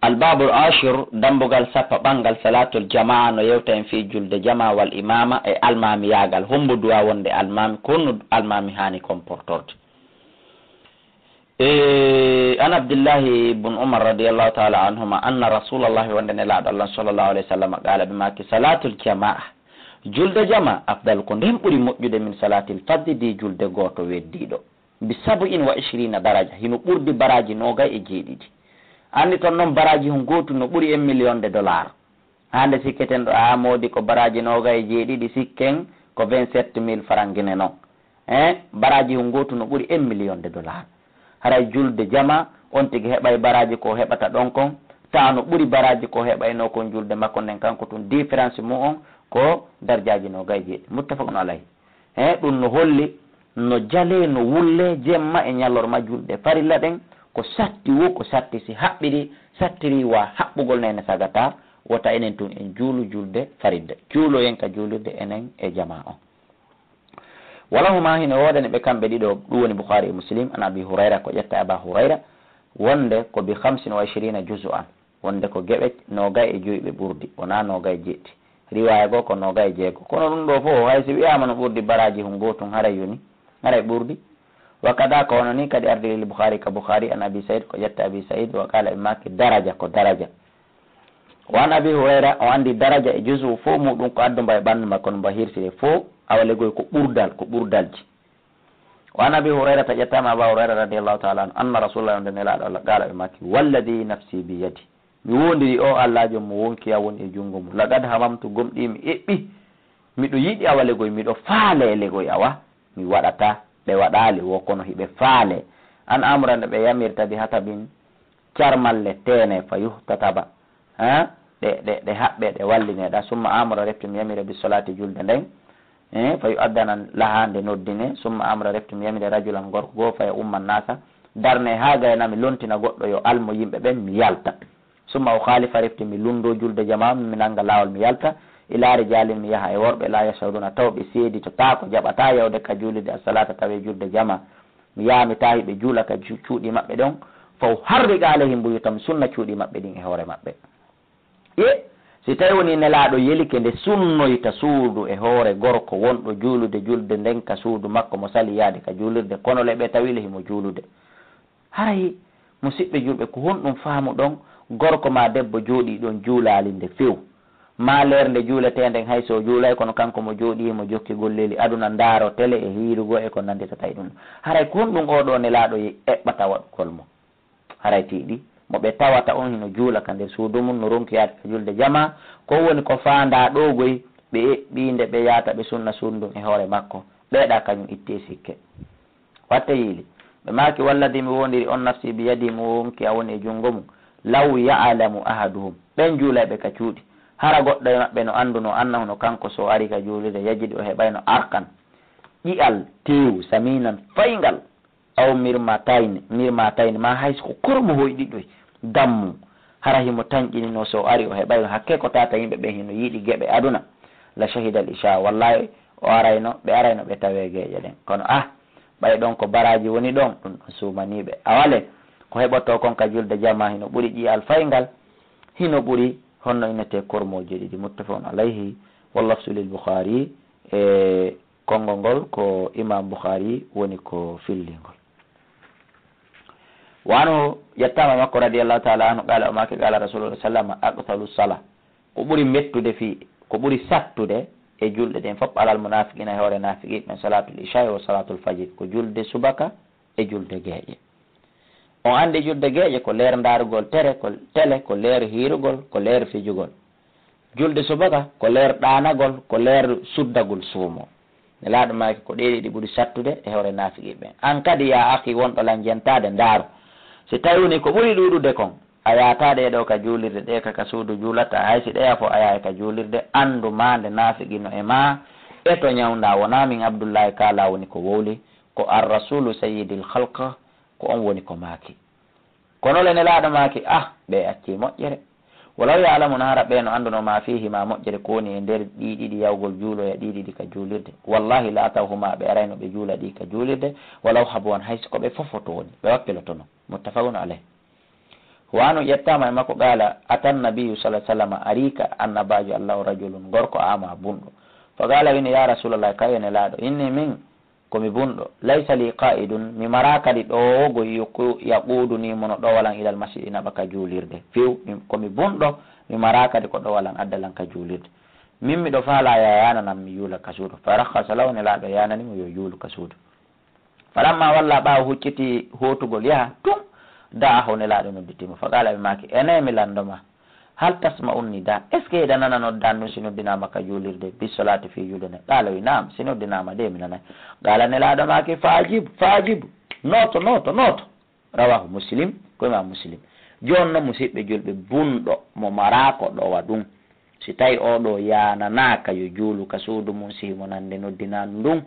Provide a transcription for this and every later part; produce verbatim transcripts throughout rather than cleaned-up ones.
Albabul ashir, dambugal sappaɓangal, salatul jamaa, no yewta en fii julde jamaa wal imaama e almaamiyaagal. Hombo duwa wonde almaami, ko honno almaami haani comportorde? E, an Abdillahi ibn Umar radiyallahu ta'ala anhuma, anna Rasulallahi, wonde Nelaaɗo Allah sallallahu alayhi wa sallam, qaala, ɓe maaki, salatul jamaa, julde jamaa, afdal, ko nden ɓuri moƴƴude, min salatil faddi, di julde gooto weddiiɗo, bi sab'in wa ishrina daraja, hino ɓurdi baraaji noogay e jeeɗiɗi. Anndi ton non baraaji hun gootu no ɓuri un million de dollars. Hande sikketen ɗo, a moodi ko baraaji noogay e jeeɗiɗi, sikken ko vingt-sept mille francs Guinée non. Hein? Baraaji hun gootu no ɓuri un million de dollars. Haray julde jamaa, on tigi heɓay baraaji ko heɓata ɗon kon, taa no ɓuri baraaji ko heɓaynoo kon julde makko nden, kanko tun différence mu'un ko darjaaji noogay e jeeɗiɗi. Muttafaqun alayhi. He, ɗun no holli no jalee, no wullee jemma e ñalorma julde farilla ɗen, ko satti woo, ko satti si haɓɓiri, sattiri wa haɓɓugol neene sagataa, wota enen tun en juulu julde faridde. Juuloyen ka juulirde enen e jamaa on. Walahuma, hino woodani ɓe kamɓe ɗiɗo, ɗun woni Bukhari e Muslim, an Abi Hurayra, ko ƴetta e Aba Hurayra, wonde ko bi khamsin wa ishrina juz'an, wonde ko geɓe noogay e joy ɓe ɓurdi, wonaa noogay e jeeɗiɗi. Riwaaya goo ko noogay e jeego. Kono ɗun ɗoo fow, hay si wi'aama no ɓurdi baraaji hun gootun, haray yoni, haray ɓurdi. Wa kada, ko hono nii kadi ardi lil Bukhari ka Bukhari, an Abi Sa'id, ko ƴetta Abi Sa'id, wa qala, ɓe maaki daraja, ko daraja. Wa an Abi Hurayra, o anndi daraja e juzu fow muɗun ko addumba e ɓanndu makko, no mba hirsire fow, awa legoy ko ɓurdal, ko ɓurdalji. Wa an Abi Hurayrata, ƴettaama Aba Hurayra radiyallahu ta'ala anhu, anna Rasulullah, wonde Nelaaɗo Allah, qaala, ɓe maaki, walladhi nafsi bi yadi, mi woondiri o Allaajo mo wonki an woni e junngo mum, laqad hamamtu, gomɗii mi eɓɓi, miɗo yiɗi awa legoy, miɗo faale e legoy awa, mi waɗata, ɓe waɗaali wo kono hiɓe faale, an amura nde ɓe yamirta bi hatabin, carmalle teene, fa yuhtataba, ha? Ɗe, ɗe, ɗe haɓɓe, ɗe wallineɗa. Summa amura, refti mi yamira bi solati, julde nden, eh, fa yu'addana, laha nde noddine. Summa amura, refti mi yamira rajulan, gorko goo, fa ya umma nasa, darne ha gayna mi lontina goɗɗo yo almo yimɓe ɓen, mi yalta. Summa ukhalifa, refti mi lundo julde jamaa, mi nanga lawol mi yalta, ila rijalin, mi yaha e worɓe, la yashhaduna, taw ɓe seeditotaako, jaɓata yawde ka juulirde, as-salata, tawe julde jamaa. Mi yaha mi tawi ɓe juula ka cu-, cuuɗi maɓɓe ɗon, fa uharriqa alayhim buyutahum, sunna cuuɗi maɓɓe ɗin e hoore maɓɓe. E si tawi woni Nelaaɗo yelike nde sunnoyta suudu e hoore gorko wonɗo juulude julde nden ka suudu makko mo sali yaade ka juulirde, kono le ɓe tawi le himo juulude. Haray, musiɓɓe julɓe, ko honɗun faamuɗon gorko maa debbo jooɗii ɗon juulaali nde few? Maa leer nde juuletee nden hay so o juulay, kono kanko mo jooɗii himo jokki golleeli aduna, ndaaro tele e hiirugol e ko nannditata e ɗun. Haray ko honɗun oo ɗoo Nelaaɗo eɓɓata waɗugol mo? Haray tiiɗi mo ɓe tawata on hino juula ka nder suudu mun, no ronki yaade ka julde jamaa, ko woni ko faandaa ɗoo goy, ɓe eɓɓii nde ɓe yaata ɓe sunna suudu ndun e hoore makko, ɓeeɗa kañun itti e sikke. Watte yiili. Ɓe maaki, walladhi, mi woondiri on nafsi biyadihi, mo wonki an woni e junngo mun, law ya'lamu ahaduhum, ɓen juulayɓe ka cuuɗi, hara goɗɗo e maɓɓe no anndunoo, annahu, no kanko, so o ari ka juulirde, yajidu, o heɓayno arqan, ƴi'al teewu, saminan, fayngal, aw mirmatayni, mirmatayni, maa hay so ko kormo hoyɗiɗoy, dammu, hara himo tanƴinino, so o ari o heɓayno, hakkee ko tata yimɓe ɓen hino yiɗi geɓe aduna, la shahida al isha, wallahi o arayno, ɓe arayno ɓe tawee geeƴe ɗen. Kono ah, ɓay ɗon ko baraaji woni ɗon, ɗun ɗon suumanii ɓe. Awa le, ko heɓotoo kon ka julde jamaa hino ɓuri ƴi'al fayngal, hino ɓuri honno innetee kormooje ɗiɗi. Muttafaqun alayhi, wal lafzu lil Bukhari, e konngol ngol ko Imam Bukhari woni ko fillii ngol. Wa anhu, yettaama makko radiyallahu ta'ala anhu, qala, o maaki, qala Rasulullah sallallahu alayhi wa sallam, aqtalu sala, ko ɓuri mettude fii, ko ɓuri sattude e julɗe ɗen fof, alal munafiqina, e hoore naafiqiiɓe ɓen, salatul isha'i wa salatul fajr, ko julde subaka e julde geeƴe. On anndi julde geeƴe ko leer ndaarugol tere, ko tele, ko leer hiirugol, ko leer fijugol. Julde subaka ko leer ɗaanagol, ko leer suddagol suumo. Nelaaɗo maaki ko ɗee ɗiɗi ɓuri sattude e hoore naafiqiiɓe ɓen. An kadi, yaa akhi, wonɗo lan jentaade, ndaaru. Si tawi woni ko ɓuri ɗuuɗude kon, a yaataa ɗee ɗoo ka juulirde, ɗee ka, ka suudu juulataa, hay si ɗeya fof a yahay ka juulirde, anndu maande naafiqi no e maa, e to ñawndaa. Wonaa min Abdullahi kaalaa woni ko wowli, ko Ar-Rasulu Sayyidil Khalq, ko on woni ko maaki. Kono le Nelaaɗo maaki, ah, ɓe accii moƴƴere. Walaw ya'lamuna, hara ɓe no anndunoo, ma fiihimaa, moƴƴere ko woni e nder ɗii ɗiɗi, yahugol juuloya ɗii ɗiɗi ka juulirde. Wallahi, la atawhumaa, ɓe arayno ɓe juula ɗi ka juulirde, walaw habwan, hay si ko ɓe fofoto woni, ɓe wakkilotono. Muttafaqun alayh. Wano ƴettama e makko, qala, atan nabiyyu sallallahu alaihi wasallam, arika annabajo Allah o rajulun, gorko ama bunɗo. Fa qala, wini, ya Rasulallah, kaye Nelaɗo, inni min ko mi bunɗo, laysa li qa'idun, mi mara kadi ɗowogo yuqu-, yaquduni mo no ɗowalan ilal masjidi naɓa ka juulirde. Few, mi, ko mi bunɗo, mi mara kadi ko ɗowalan addalan ka juulirde. Min miɗo faala ya yananan mi yuula ka suudu. Fa rakhasa lahu, Nelaɗo yanani mo yo yuulu ka suudu. Falamma walla, ɓaawo hucciti hootugol yaha tun, da'ahu, Nelaɗo nodditimo. Fa qala, ɓe maaki, ene mi lando ma, hal tasma'un nida, est ce que hiɗa nana noddan ɗum si noddinama ka juulirde, bis salati fi juulde ne? Qala, wi, na'am, si noddinama de mi nanay. Qala, Nelaɗo maaki, fa ajib, fa ajib, nooto, nooto, nooto. Rawahu Muslim, ko Imam Muslim. Jooni non, musiɓɓe julɓe, bunɗo mo mara ko ɗowa ɗum, si tawi oɗo yananaka yo juulu ka suudu mum, si himo nande noddinandu ndun,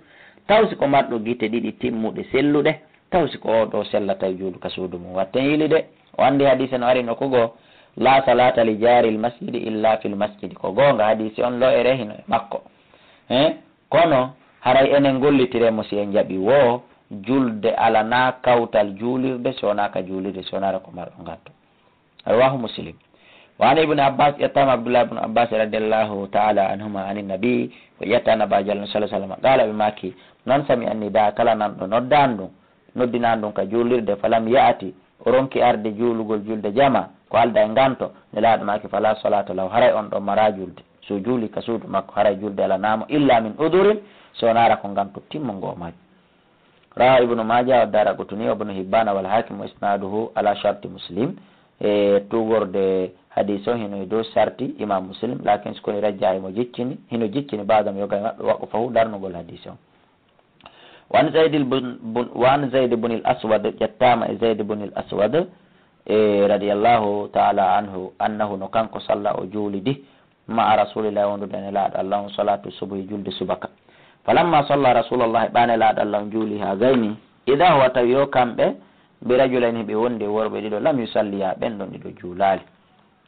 taw si ko marɗo gite ɗiɗi timmuɗe selluɗe, taw si ko oɗo sellata yo juulu ka suudu mum. Watten yili de, o andi hadise no ari no ko goo, la salata li jaril masjidi illa fil masjidi. Ko goonga, hadise on lo ere hino e makko. He? Kono haray enen gollitire mo si en jaɓi wo julde alana kawtal juulirde, si wona ka juulirde, si wonara ko marɗo nganto. Rawahu Muslim. Wa an Ibn Abbas, ƴettama Abdullah ibn Abbas radiyallahu ta'ala anhuma anin nabi, ko ƴetta Nabaajo Allah sallallahu alaihi wasallam, qala, ɓe maaki, man sami'a nida, kala nanɗo noddan ɗum, noddinan ɗum ka juulirde, falam ya'ti, o ronki arde juulugol julde jama, ko alda e nganto, Nelaaɗo maaki, fala salata lahu, haray on ɗon mara julde. So juuli ka suudu makko, haray julde alanamo, illa min udurin, so wonara ko nganto timmungo o mari. Rawahu Ibnu Maaja wa Daaraqutni wa Ibnu Hibbaana wal Haakim wa isnaaduhu ala sharti Muslim. E tugorde hadis o hino e dow sarti Imam Muslim, lakin si ko e rajja himo jiccini, hino jiccini baadam yoga e maɓɓe waqfahu darnugol hadis o. Wa an Zayd bun, bun, wa an Zayd bun al Aswad, ƴettama e Zayd bun al Aswad, e radiyallahu ta'ala anhu, annahu, no kanko salla o juulidi, ma'a Rasulillahi, wondude e Nelaaɗo Allah on, salatu subhi, julde subaka. Falamma salla Rasulullahi, ɓaade Nelaaɗo Allah on juuli haa gayni, idha huwa, tawi yo kamɓe, bi rajulayni, ɓe wondi e worɓe ɗiɗo, lam yusalliya, ɓen ɗon ɗiɗo juulaali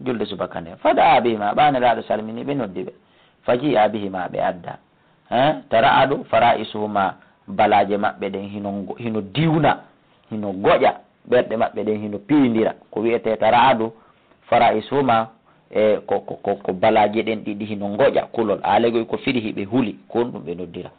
julde subaka nden. Fada'a bihima, ɓaade Nelaaɗo salmini ɓe, noddi ɓe. Faji'a bihima, ɓe adda. He? Tara'adu fara'isuhuma, balaaje maɓɓe ɗen hino ngo-, hino diwna, hino goƴa, ɓerɗe maɓɓe ɗen hino piindira. Ko wi'ete tara'adu fara'isuhuma, e ko, ko, ko, ko balaaje ɗen ɗiɗi hino ngoƴa kulol. Aalegoy ko firi hiɓe huli, ko on ɗum ɓe noddira.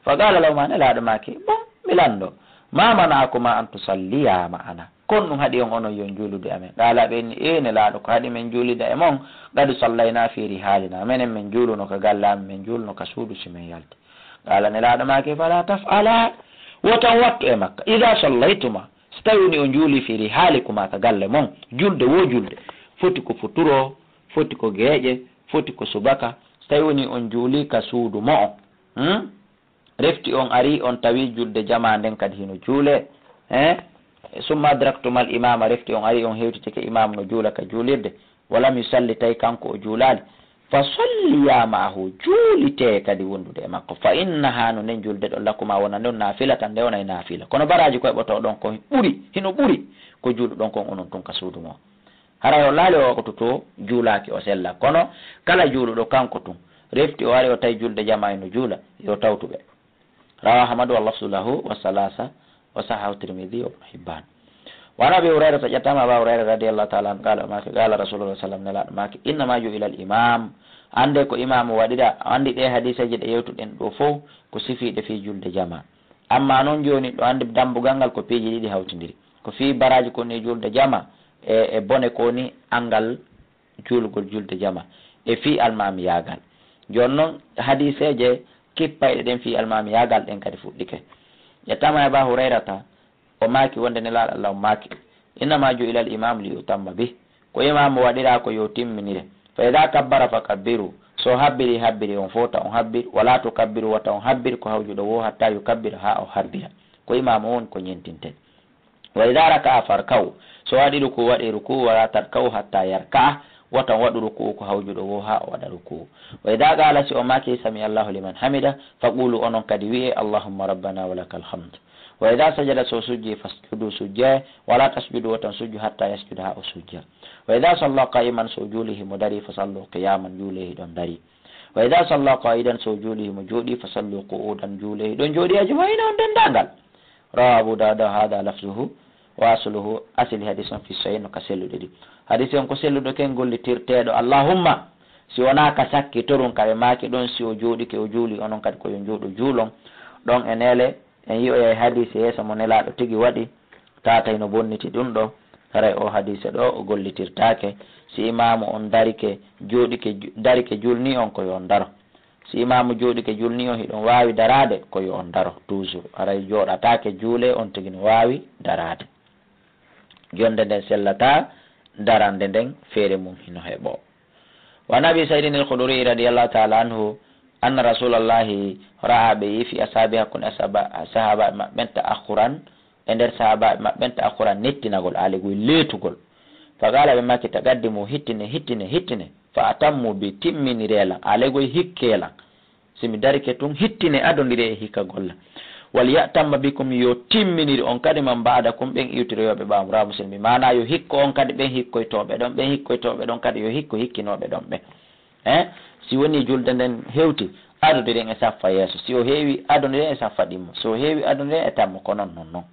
Fa qala lahuma, Nelaaɗo maaki, bon, mi lanndo. Ma mana'akuma an tusalliya ma'ana? Kon ɗum haɗi on onon yo on juulude amen? Qala, ɓe inni, ee Nelaaɗo, ko haɗi men juulida e mon, qad sallayna fi rihalina, menen men juuluno ka galle amen, men juuluno ka suudu si men yalti. Qala, Nelaaɗo maaki, fala taf'ala, wota on wattu e makka. Idha sallaytuma, si tawi woni on juuli fi rihalikuma ka galle mon, julde wo julde, foti ko futuro, foti ko geeƴe, foti ko subaka, si tawi woni on juuli ka suudu mo'on, hmm? Refti on ari on tawi julde jamaa nden kadi hino juulee, eh? Summa adraktumal imama, refti on ari on hewtitike imam no juula ka juulirde, walam yusalli, tawi kanko o juulaali. Fa salliya ma'ahu, juulitee kadi wondude e makko. Fa innaha, no nden julde ɗon, lakuma, wona nden naafila tan, nde wonay naafila. Kono baraaji ko heɓotoo ɗon kon ɓuri, hino ɓuri ko juuluɗon kon onon tun ka suudu mon. Haray o laali o waqtu to juulaaki o sella. Kono kala juuluɗo kanko tun, refti o ari o tawi julde jamaa hino juula, yo tawtu ɓe. Rawa Ahmadu wa lafzu lahu wa salasa wa sahahu Tirmidhi wa Ibn Hibban. Wa an Abi Hurayrata, ƴettama Aba Hurayra radiyallahu ta'ala anhu, qala, o maaki, qala Rasulullah sallam, Nelaaɗo maaki, innama ju'ila al imam, ande ko imaamu waɗira, andi ɗe hadiseeje ɗe yewtuɗen ɗo fow ko sifiiɗe fii julde jamaa. Amma non jooni ɗo andi dambugal ngal ko piiji ɗiɗi hawtindiri. Ko fii baraaji ko ni julde jamaa e, e bone ko ni angal juulugol julde jamaa e fii almaamiyaagal. Jooni non hadiseeje kippayɗe ɗen fii almaamiyaagal ɗen kadi fuɗɗike. Ƴettama e Aba Hurayrata, o maaki wonde Nelaaɗo Allah on maaki, innama ju'ila al imam li yutamma bih, ko imaamu waɗiraa ko yo timminire. Fa idha kabbara fa kabbiru, so habbiri, habbiri on fow, ta on habbir, wala tukabbiru, wata on habbir, ko hawjuɗo wo, hatta yukabbira, haa o habbira. Ko imaamu on ko ñentinten. Wa idha raka'a farka'u, so waɗi ruku'u, waɗe ruku'u, wala tarka'u hatta yarka'a, wata on waɗu ruku'u ko hawjuɗo wo, haa o waɗa ruku'u. Wa idha qala, si o maaki, sami Allahu liman hamida, faqulu, onon kadi wi'e, Allahumma rabbana wa lakal hamd. Wa idha sajada, so sujji, fasjudu, sujje, wala tasjudu, wata on sujju, hatta yasjuda, haa o sujja. Wa idha salla qa'iman, so juuli himo dari, fa sallu qiyaman, juule hiɗon dari. Wa idha salla qa'idan, so juuli himo jooɗi, fa sallu qu'udan, juule hiɗon jooɗi, ajma'ina, on denndaangal. Rawa Abu Dawud, hadha lafzuhu, Wa asluhu, asli hadis on fi sahih no ka selluɗe ɗi. Hadis on ko selluɗo ken gollitirteeɗo. Allahumma, si wonaa ka sakki torun ka ɓe maaki ɗon, si o jooɗike o juuli, onon kadi ko yo jooɗo juulon. Ɗon e neele, en yi'oyay hadis yeeso mo Nelaaɗo tigi waɗi, taatay no bonniti ɗum ɗo. Haray o hadise ɗo o gollitirtaake. Si imaamu on darike, jooɗike, ju-, darike julni on ko yo on daro. Si imaamu jooɗike julni on hiɗon waawi daraade, ko yo on daro toujours. Haray jooɗataake juulee, on tigi no waawi daraade. Jonde nden sellataa, darande nden feere mum hino heɓoo. Wa an Abi Saidin al-Khudri radiyallahu ta'ala anhu, anna Rasulallahi ra'a, ɓe yi'i fi ashabi hakkunde asaba-, sahaabaaɓe maɓɓen ta'akhuran, e nder sahaabaaɓe maɓɓen ta'akhuran nettinagol, alegol leetugol. Fa qala, ɓe maaki, taqaddimu, hittine, hittine, hittine. Fa atammu bi, timminiree lan, alegol hikkee lan. Si mi darike tun, hittine adondire e hikka golla. Wal ya'tamma bikum, yo timminir on kadi man ba'dakum, ɓen iwtiroyooɓe ɓaawo. Rawahu Muslim. Bi maana yo hikko on kadi ɓen hikkoytooɓe ɗon, ɓen hikkoytooɓe ɗon kadi yo hikko hikkinooɓe ɗon ɓen. Eh? Si woni julde nden hewti, adondiren e saffa yeeso. Si o heewi, adondiren e saffa ɗimmo. Si o heewi, adondiren e tammo, ko non non non.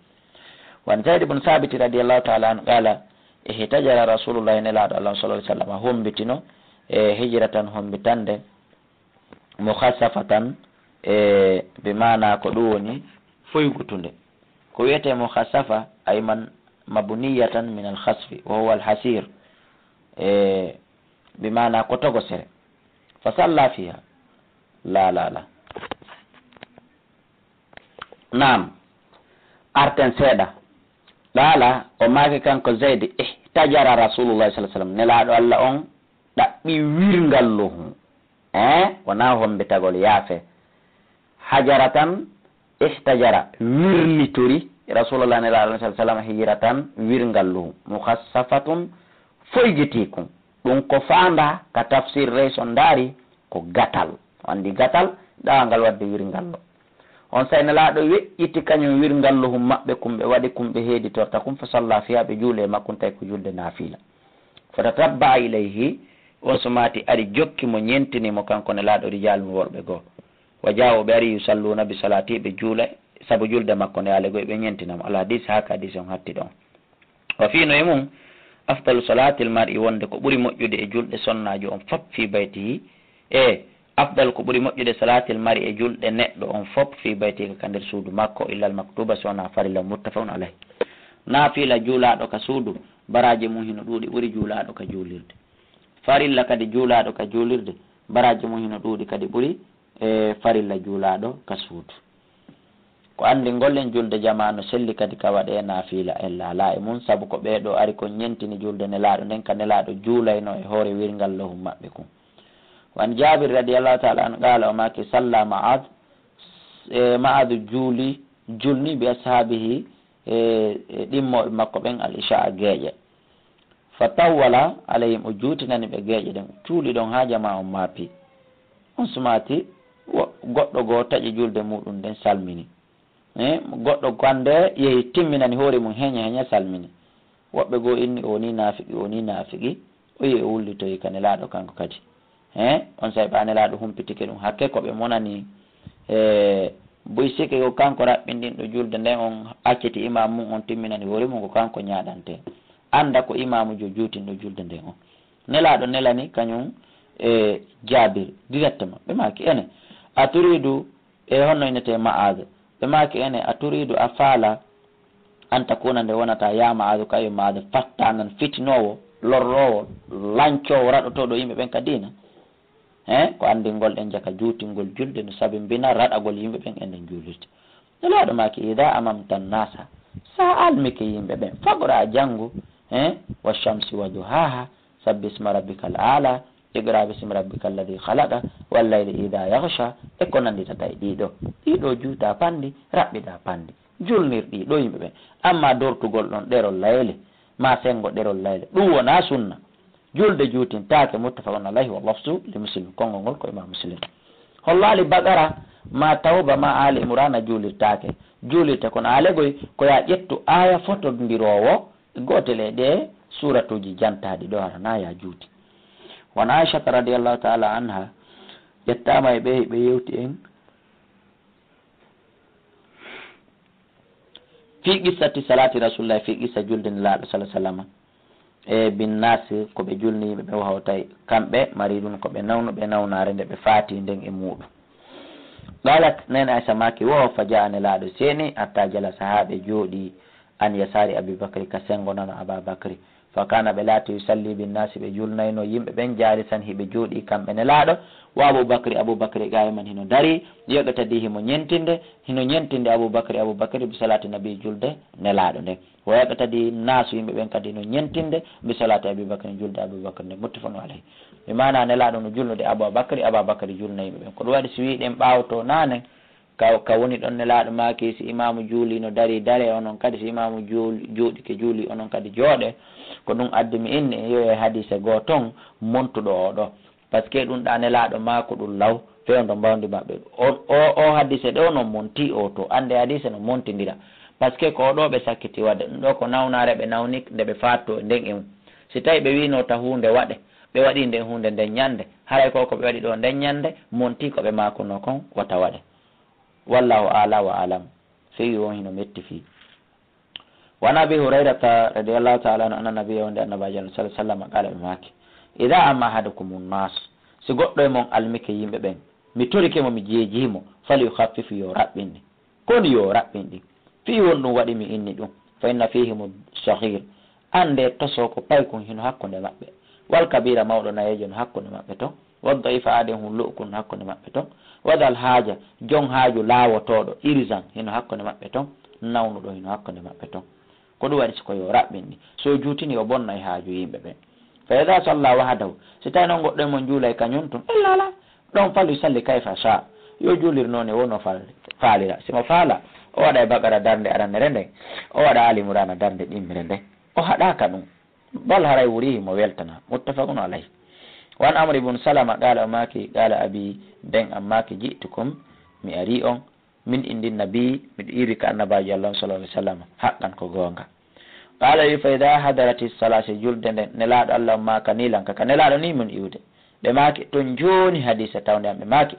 Wa an Zaid ibn Thabit radiyallahu ta'ala anhu qala, ihtajara Rasulullahi, Nelaaɗo Allah sallallahu alaihi wasallam hombitino, e hijratan hombitande, mukhassafatan, e, bi maana ko ɗum woni foygutunde. Ko wiyetee mukhassafa, ay man mabniyatan min al-khasfi, wa huwa al-hasir, e, bi maana ko togosere. Fa salla fiha. La, la, la. Naam. Arten seeɗa. Qala, o maaki kanko Zaid, ihtajara Rasulullah sallallahu alaihi wasallam. Nelaaɗo Allah on ɗaɓɓi wirngalluhu. Eh, wonaa hombitagol, yaafe. Hajaratan ihtajara, wirnitori Rasulullah, Nelaaɗo sallallahu alaihi wasallam, hijratan, wirngalluhu. Mukhassafatun, foygitikun. Ɗum ko faanda ka tafsir rey so ndaari ko gatal. O andi gatal, ɗawangal wadde wirngallo. On say Nelaaɗo weƴƴiti kañum wirngalluhum maɓɓe, kum ɓe waɗi, kum ɓe heeditorta, kum fa salla fiha, ɓe juule e makkun, tawi ko julde naafila. Fa tatabba'a ilayhi, on sumaati ari jokki mo, ñentini mo kanko Nelaaɗo, rijaalun, worɓe goo. Wa jaa'u, ɓe ari, yusalluuna bi salaati, ɓe juula sabu julde makko nde, alegol ɓe ñentina mo. Al hadis, haka hadis on hatti ɗon. Wa fii no e mum, afdalu salaatil mar'i, wonde ko ɓuri moƴƴude e julɗe sonnaajo on fop, fii baytihi, e afdal ko ɓuri moƴƴude salaatil mar'i e julɗe neɗɗo on fop, fii baytihi, ka nder suudu makko, illal maktuba, si wonaa farilla, muttafaqun alayh. Naafila juulaaɗo ka suudu, baraaji mum hino ɗuuɗi ɓuri juulaaɗo ka juulirde. Farilla kadi juulaaɗo ka juulirde, baraaji mum hino ɗuuɗi kadi ɓuri, e, farilla juulaaɗo ka suudu. Ko anndingol en julde jamaa no selli kadi ka waɗee naafila, en laalaa e mum, sabu ko ɓee ɗoo ari kon ñentini julde Nelaaɗo nden ka Nelaaɗo juulayno e hoore wirngallohun maɓɓe kun. Wa an Jaabir radiyallahu ta'ala anhu qala, o maaki, salla Ma'ad, e, Ma'adu juuli, julni bi ashaabihi, e, e ɗimmooɓe makko ɓen al isha'a geeƴe. Fa tawwala alayhim, o juutinani ɓe geeƴe ɗen, juuli ɗon haa jamaa on maapi. On sumaati, wo-, goɗɗo goo taƴi julde muuɗum nden salmini. Eh, goɗɗo goo hannde yehi timminani hoore mum heñe heñe salmini. Woɓɓe goo inni o wonii naafiki, o wonii naafiki, o yehi o wullitoyi ka Nelaaɗo kanko kadi. He, on say ɓa Nelaaɗo humpitike ɗum. Hakke ko ɓe monani, e, buy sikke ko kanko raɓɓinɗinɗo julde nden, on acciti imaamu mum, on timminani hoore mum, ko kanko ñaaɗante. Annda ko imaamujo juutinɗo julde nden on. Nelaaɗo nelani kañum e Jaabir directement. Ɓe maaki, ene, a turiidu, e honno innetee Ma'aaz? Ɓe maaki, ene, a turiidu, a faala, an takuna, nde wonata, yaa Ma'aazu, kayo Ma'aazu, fattaanan, fitinoowo, lorroowo, lancoowo, raɗotooɗo yimɓe ɓen ka diina? He, ko anndingol en jaka juutingol julde no sabimbina raɗagol yimɓe ɓen e nden juulirde. Nelaaɗo maaki, idaa amamta nnaasa, sa almike yimɓe ɓen, faqra, janngu, he, wa shamsi wa duhaaha, sabbi isma rabbikal aala, iqra bismi rabbikal ladhi khalaqa, wal layli idha yaghsha, e ko nanditata e ɗiɗo. Ɗiɗo juuta panndi, raɓɓiɗa panndi. Julnir ɗiɗo yimɓe ɓen. Amma dortugol ɗon ɗerol layle, ma senngo ɗerol layle, ɗum wonaa sunna. Julde juutintaake, muttafaqun alayhi, wa lafzu li Muslim. Konngol ngol ko Imam Muslim. Hollo Ali Baqara, ma Tawba, ma Ali Imrana juulirtaake. Juulirte kono aalegoy ko ya ƴettu aaya fotondiroowo gootel e ɗee suuratuuji jantaaɗi ɗo, hara na ya juuti. Wan Aishata radiyallahu ta'ala anha, ƴettaama e ɓe, ɓe yewti en. Fi qissati salati Rasulillahi, fi qissa julde Nelaaɗo sallallahu alaihi wasallam. E bin nas, ko ɓe julni yimɓe ɓe, wa huwa, tawi kamɓe, maridun, ko ɓe nawnuɓe nawnaare nde ɓe faati nden e muuɗum. Qalat, Nene Aisha maaki, wa huwa, fa jaa, Nelaaɗo seeni, hatta jalasa, haa ɓe jooɗi, an yasari Abi Bakri, ka sengo nano Aba Bakri. Fa kana, ɓe laati, yusalli bin nasi, ɓe julnayno yimɓe ɓen, jalisan, hiɓe jooɗi kamɓe Nelaaɗo, wa Abu Bakri, Abu Bakri qa'iman, hino dari, yaqtadi, himo ñentinde, hino ñentinde Abu Bakri, Abu Bakri bi salati nabi, julde Nelaaɗo nden. Wa yaqtadi nasu, yimɓe ɓen kadi no ñentinde, bi salati Abi Bakri, julde Abu Bakri nde, muttafaqun alayhi. Bi maana Nelaaɗo no julnude Abu Bakri, Aba Bakri julna yimɓe ɓen. Ko ɗum waɗi si wiɗen ɓaawoto naane, ka, ka woni ɗon Nelaaɗo maaki, si imaamu juuli no dari, dare, onon kadi si imaamu juul-, jooɗike juuli, onon kadi jooɗe. Ko ɗum addi mi inni en yo e hadiise goo ton montuɗo oo ɗoo. Parce que ɗum ɗa Nelaaɗo maako ɗum law, fewndo mbawndi maɓɓe. O, o, o hadiise ɗo no monti o to. Annde hadiise no montindira. Parce que ko o ɗo ɓe sakkiti waɗde. Ɗum ɗo ko nawnaare ɓe nawni nde ɓe faatto e nden e mum. Si tawi ɓe wiino ta huunde waɗe, ɓe waɗi nden huunde nden ñande. Haray ko ko ɓe waɗi ɗo nden ñande, monti ko ɓe maakuno kon wata waɗe. Wallahu a'la wa a'lam. Fewi on hino metti fii. Wa an Abi Hurayrata radiyallahu ta'ala anhu anna nabiyya, wonde Annabaajo Allah sallallahu alaihi wasallam, qala, ɓe maaki, "Idha amma ahadukumun nas, si goɗɗo e mon almike yimɓe ɓen, mi torike mo, mi jeejii mo, fal yukhaffif, yo raɓɓinɗi." Ko woni yo raɓɓinɗi? Fii won ɗum waɗi mi inni ɗum. Fa inna fihimu saghir. Annde toso ko paykun hino hakkunde maɓɓe. Wal kabira, mawɗo nayeejo no hakkunde maɓɓe ton. Wadda'ifa, aade hun lu'ukun hakkunde maɓɓe ton. Wadal haaja, jon haaju laawotooɗo, irzan, hino hakkunde maɓɓe ton. Nawnuɗo hino hakkunde maɓɓe ton. Ko ɗum waɗi si ko yo raɓɓinɗi. So juutini o bonnay haaju yimɓe ɓen. Fa idha salla wahdahu, si tawi noon goɗɗo e mon juulay kañum tun, illa ala, ɗon fal yusalli kayfa sha. Yo juulir noone wonno fal-, faalira. Si mo faala, o waɗa e Baqara darnde arannere nden, o waɗa Ali Imrana darnde ɗimmire nden. O haɗaaka ɗum. Bal haray wurihi mo weltana. Muttafaqun alayhi. Wa an Amr ibn Salama qala, o maaki, qala abi, ben am maaki, ji'tukum, mi ari on, min indi nabi, miɗo iwi ka Annabaajo Allah on sallallahu alaihi wasallam, haqqan, ko goonga. Qala wi, fa idha hadarati sala, si julde nden, Nelaaɗo Allah on maakani lan ka, ka Nelaaɗo ni mun iwde. Ɓe maaki, ton jooni hadiise tawnde am, ɓe maaki,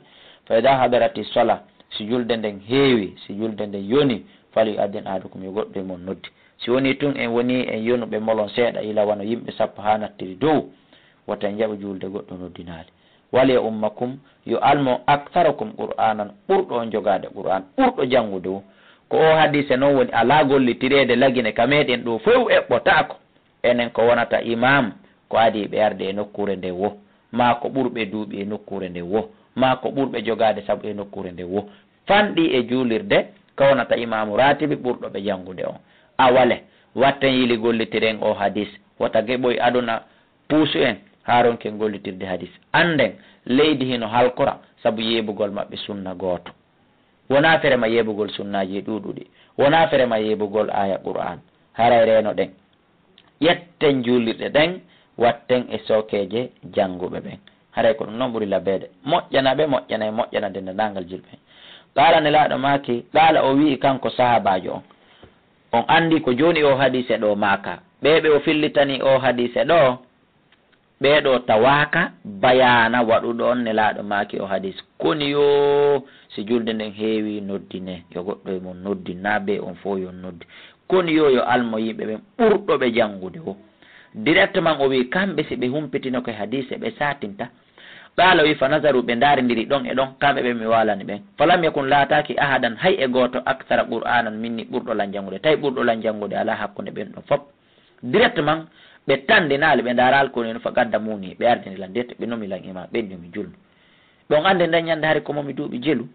fa idha hadarati sala, si julde nden heewi, si julde nden yoni, fal yu'addin ahadukum, yo goɗɗo e mon noddi. Si woni tun en woni en yonuɓe molon seeɗa, ila wano yimɓe sappo haa nattiri dow, wota en jaɓu juulde goɗɗo noddinaali. Wal ya ummakum, yo almo aktharakum qur'anan, ɓurɗo on jogaade qur'an, ɓurɗo janngude o. Ko o hadiise non woni alaa gollitireede lagine ka meɗen ɗo fow eɓɓotaako. Enen ko wonata imam, ko adii ɓe arde e nokkuure nde wo, maa ko ɓurɓe duuɓi e nokkuure nde wo, maa ko ɓurɓe jogaade sabu e nokkuure nde wo. Fanɗi e juulirde, ka wonata imaamu raatibi ɓurɗo ɓe janngude on. Awale, watten yili gollitiren o hadis, wota geɓoy aduna puusu en haa ronken gollitirde hadis. Annden, leydi hino halkora sabu yeebugol maɓɓe sunna gooto. Wonaa fere ma yeebugol sunnaaji e ɗuuɗuɗi. Wonaa fere ma yeebugol aaya Qur'aan. Haray reenoɗen. Ƴetten juulirɗe ɗen, watten e sookeeje jannguɓe ɓen. Haray ko ɗum non ɓuri labeede. Moƴƴana ɓe, moƴƴana e moƴƴana denndaangal julɓe ɓen. Qaala, Nelaaɗo maaki, qaala, o wi'i kanko sahaabaajo on, on anndi ko jooni o hadiise ɗo maaka. Ɓee ɓe o fillitani o hadiise ɗo, ɓee ɗo tawaaka bayaana waɗuɗo on Nelaaɗo maaki o hadiis. Koni yo, si julde nden heewi, noddine. Yo goɗɗo e mon noddin, naa bee on fow yo noddi. Koni yo, yo almo yimɓe ɓen ɓurɗo ɓe janngude o. Directement o wi'i, kamɓe si ɓe humpitinoke hadiise, ɓe saatinta. Qaala o wi'i, fa nazaru, ɓe ndaarindiri ɗon e ɗon, kamɓe ɓe mi waalani ɓen. Falam yakun, laataaki, ahadan, hay e gooto, akthara qur'aanan minni, ɓurɗo lan janngude. Tawi ɓurɗo lan janngude alaa hakkunde ɓen ɗon fop. Directement, ɓe tanndinaali, ɓe ndaaraali ko woni, fa qaddamuni, ɓe ardini lan direct, ɓe nomi lan imaam, ɓe inni mi julnu. Ɓe on anndi nden ñannde hari ko mo mi duuɓi jelu.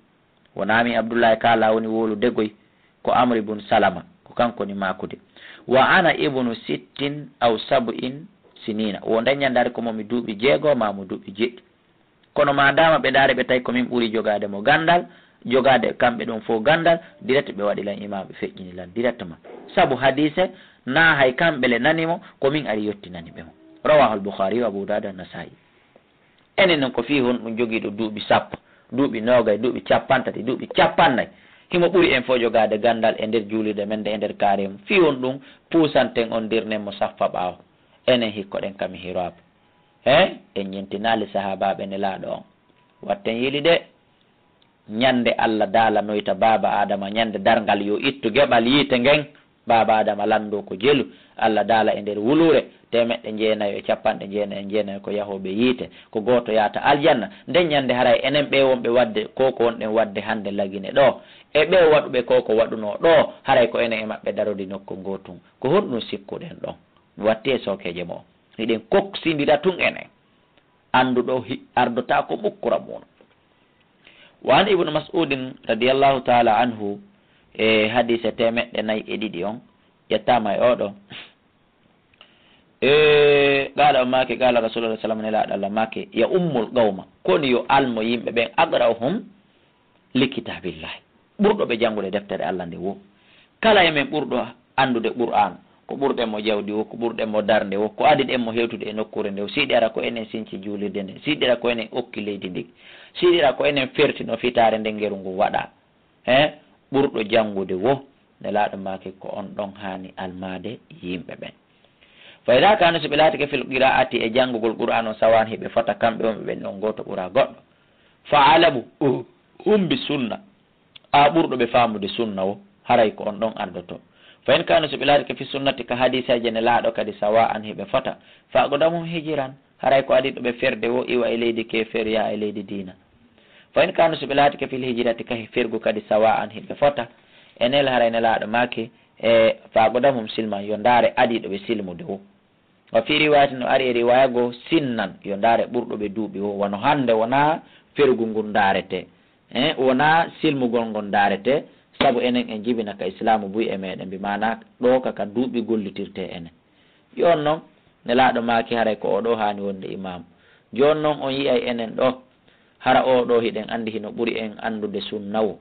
Wonaa mi Abdullahi Kaala woni wowlude goy, ko Amr ibn Salama, ko kanko woni maakude. Wa ana ibnu sittin aw sab'in sinina. Wo nden ñannde hari ko mo mi duuɓi jeego, maa mo duuɓi jeɗɗi. Kono maadaama ɓe ndaari, ɓe tawi ko min ɓuri jogaade mo ganndal, jogaade kamɓe ɗum fof ganndal, direct ɓe waɗi lan imaam, ɓe feƴƴini lan directement. Sabu hadiise, naa hay kamɓe le nani mo, ko min ari yottinani ɓe mo. Rawahul Bukhari wa Abu Dawud wa Nasa'i. Enen non ko fii honɗum jogiiɗo duuɓi sappo, duuɓi noogay, duuɓi cappanɗe tati, duuɓi cappanɗe nayi. Himo ɓuri en fof jogaade ganndal e nder juulirde men nde, e nder kaare mum. Fii honɗum puusanten on, ndirnen mo saffa ɓaawo. Enen hikkoɗen ka mihraabu. He, en ñentinaali sahaabaaɓe Nelaaɗo on. Watten yili de, ñande Allah daalanoyta baaba Aadama, ñande darngal yo ittu geɓal yiite ngen, Baaba Adama lanndo ko jelu, Allah daala e nder wuluure, teemeɗɗe jeenayo e capanɗe jeenayo e jeenayo ko yahooɓe yiite, ko gooto yahata aljanna. Nden ñannde haray enen ɓee wonɓe waɗde ko ko wonɗen waɗde hannde Lagine ɗoo, e ɓee waɗuɓe ko ko waɗunoo ɗoo, haray ko enen e maɓɓe darodi nokku ngootun. Ko honɗun sikkuɗen ɗon? Mi watti e sookeeje mo'o. Hiɗen koksindira tun enen. Annduɗo hi-, ardotaako mukku ramuno. Wa an Ibnu Mas'udin radiyallahu ta'ala anhu, e hadiise teemeɗɗe nayi e ɗiɗi on, ƴettaama e oɗo. E, qaala o maaki, qaala Rasulullah sallallahu alaihi wasallam, nelaaɗo Allah maaki, ya ummul qawma, koni yo almo yimɓe ɓen, aqra'uhum li kitaabillahi, ɓurɗo ɓe janngude deftere Allah nde wo. Kala e men ɓurɗo anndude Qur'aan, ko ɓurɗen mo jawdi wo, ko ɓurɗen mo darnde wo, ko adiɗen mo hewtude e nokkuure nde wo. Siɗira ko enen sinci juulirde nde, siɗira ko enen okki leydi ndi, siɗira ko enen fertino fitaare nde ngeru ngu waɗa. He, ɓurɗo janngude wo, nelaaɗo maaki ko on ɗon haani almaade yimɓe ɓen. Fa idaa kaanu, so ɓe laatike fil qiraa'ati e janngugol Qur'aan on sawaan hiɓe fota kamɓe wonɓe ɓen ɗon gooto ɓura goɗɗo. Fa alamu, humbi sunna, a ɓurɗo ɓe faamude sunna wo, haray ko on ɗon ardoto. Fa in kaanu, so ɓe laatike fi sunnati ka hadiiseeje nelaaɗo kadi sawaan hiɓe fota. Fa aqdamuhum hijran, haray ko adiɗo ɓe ferde wo iwa e leydi keeferya e leydi diina. Fa in kaanu, so ɓe laatike fil hijrati ka fergu kadi sawaan hiɓe fota. E nel haray nelaaɗo maaki, e fa aqdamuhum silman, yo ndaare adiɗo ɓe silmude wo. Wa fi riwayatin, no ari e riwaya goo, sinnan, yo ndaare ɓurɗo ɓe duuɓi wo. Wano hannde wonaa fergu ngun ndaarete. Eh, wonaa silmugol ngon ndaarete, sabu enen en jibina ka Islaamu buy e meɗen, bi maana ɗoo ka, ka duuɓi gollitirte enen. Jooni non, nelaaɗo maaki haray ko oo ɗoo haani wonde imaamu. Jooni non on yi'ay enen ɗoo, hara oo ɗoo hiɗen anndi hino ɓuri en anndude sunna wo,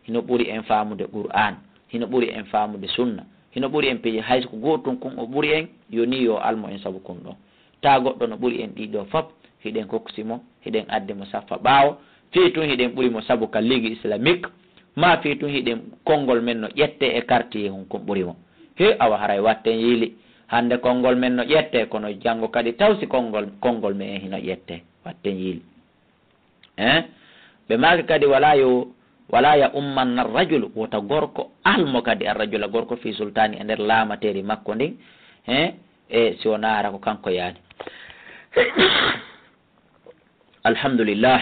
hino ɓuri en faamude Qur'aan, hino ɓuri en faamude sunna, hino ɓuri en piiji, hay so ko gootun kun o ɓuri en, yo nii yo almo en sabu kun ɗoo. Taa goɗɗo no ɓuri en ɗii ɗoo fop, hiɗen koksi mo, hiɗen addi mo saffa ɓaawo, fii tun hiɗen ɓuri mo sabu ka Ligue Islamique, maa fii tun hiɗen konngol men no ƴettee e quartier hun kun ɓuri mo. He, awa haray watten yiili, hannde konngol men no ƴettee, kono janngo kadi taw si konngol, konngol men en hino ƴettee, watten yiili. Eh? Ɓe maaki kadi, wala yo, wala ya ummanna rajulu, wota gorko almo kadi, ar rajula gorko, fi sultani e nder laamateeri makko ndin, eh? E si wonaa hara ko kanko yaani. Alhamdulillah.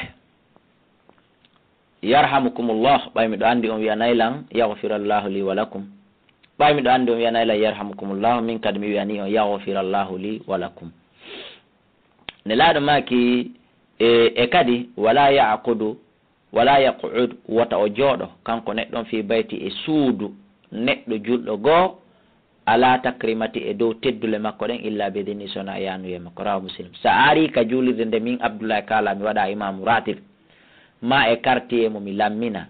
Yarhamukumullah. Ɓay miɗo anndi on wi'anay lan, yaghfirallahu li wa lakum. Ɓay miɗo anndi on wi'anay lan, yarhamukumullah. Min kadi mi wi'anii on, yaghfirallahu li wa lakum. Nelaaɗo maaki, e, e kadi, wala yaqudu, wala yaqud, wota o jooɗo, kanko neɗɗo on, fi bayti, e suudu neɗɗo julɗo goo, ala takrimati, e dow teddule makko ɗen, illa bi idni, sona e yanuye makko. Rawahu Muslim. Sa ari ka juulirde nde min Abdullahi kaala, mi waɗa imaamu ratib, ma e quartier mo mi lammina,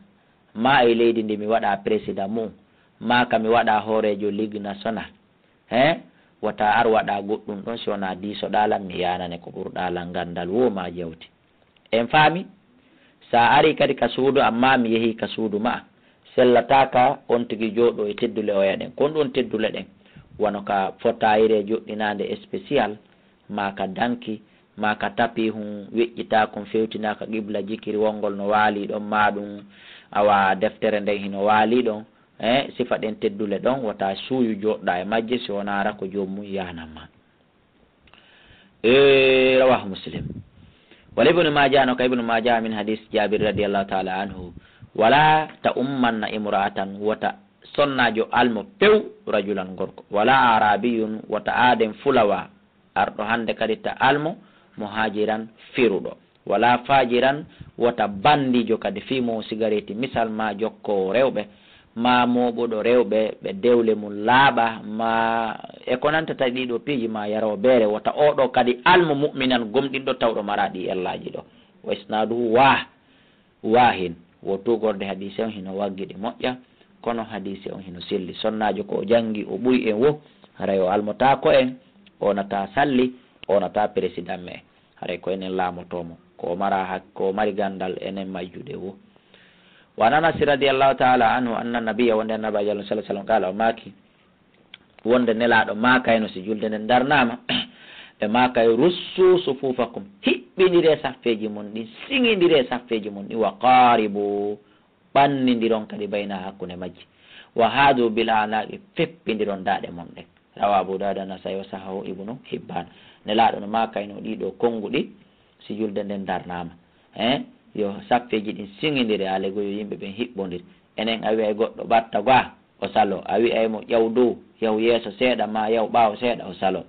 ma e leydi ndi mi waɗa président mum, ma ka mi waɗa hooreejo Ligue National, he, wota ar waɗa goɗɗum ɗon, si wonaa diisoɗaa lan, mi yanane ko ɓurɗaa lan nganndal woo ma jawdi. En faami? Sa ari kadi ka suudu, amma mi yehi ka suudu ma'a, sellataaka on tigi jooɗo e teddule oya ɗen. Kon ɗon teddule ɗen, wano ka fotayire joɗɗinaande spécial, maa ka danki, maa ka tapi hun weƴƴitaa kun fewtinaaka qibla, jikiri wongol no waali ɗon, maa ɗum awa deftere nden hino waali ɗon, eh, sifa ɗen teddule ɗon, wota suuyu joɗɗa e majje, si wonaa hara ko joomum yanan ma. E, rawahu Muslim. Wala Ibnu Maaja, no ka Ibnu Maaja min hadis Jaabir radiyallahu ta'ala anhu, wala ta ummanna imra'atan, wota sonnaajo almo pew, rajulan gorko, wala arabiyun, wota aaden fulawa, arɗo hannde kadi ta almo, muhajiran, firuɗo, wala fajiran, wota bandiijo kadi fii mo sigareeti, misal ma jokkoowo rewɓe, ma mooɓuɗo rewɓe, ɓe dewle mum laaɓa, ma e ko nantata ɗiɗo piiji, ma yaroowo beere, wota oo ɗoo kadi almo mu'minan gomɗinɗo tawɗo maraa ɗii ellaaji ɗoo. Wa isnaaduhu wa-, waahin, wo tuugorde hadiise on hino waggi ɗi moƴƴa, kono hadiise on hino selli. Sonnaajo ko o janngi, o ɓuri en wo, haray o almotaako en, o nataa salli, o nataa président me. Haray ko enen laamotoo mo. Ko o mara hak-, ko o mari ganndal enen majjude wo. Wa an Anas radiyallahu ta'ala anhu anna nabiyya, wonde Annabi Alla sallallahu alaihi wasallam, qala, o maaki, wonde Nelaaɗo maakayno si julde nden darnaama, ɓe maakay, russu sufufakum, hiɓɓindiree saffeeji mon ɗin, siŋindiree saffeeji mon ɗin, wa qaaribu, ɓannindiron kadi bayna hakkunde majji. Wa haadu bil a'naaqi, feppindiron daaɗe mon ɗen. Rawa Abu Dawuda, Nasaa'i wa sahhahu Ibnu Hibbaan. Nelaaɗo no maakayno ɗii ɗoo konnguɗi, si julde nden darnaama. Hein? Yo saffeeji ɗin siŋindire, alego yo yimɓe ɓen hiɓɓondire. Enen a wi'ay goɗɗo ɓatta goo, o saloo. A wi'ay mo ƴaw dow, yahu yeeso seeɗa, maa yahu ɓaawo seeɗa, o saloo.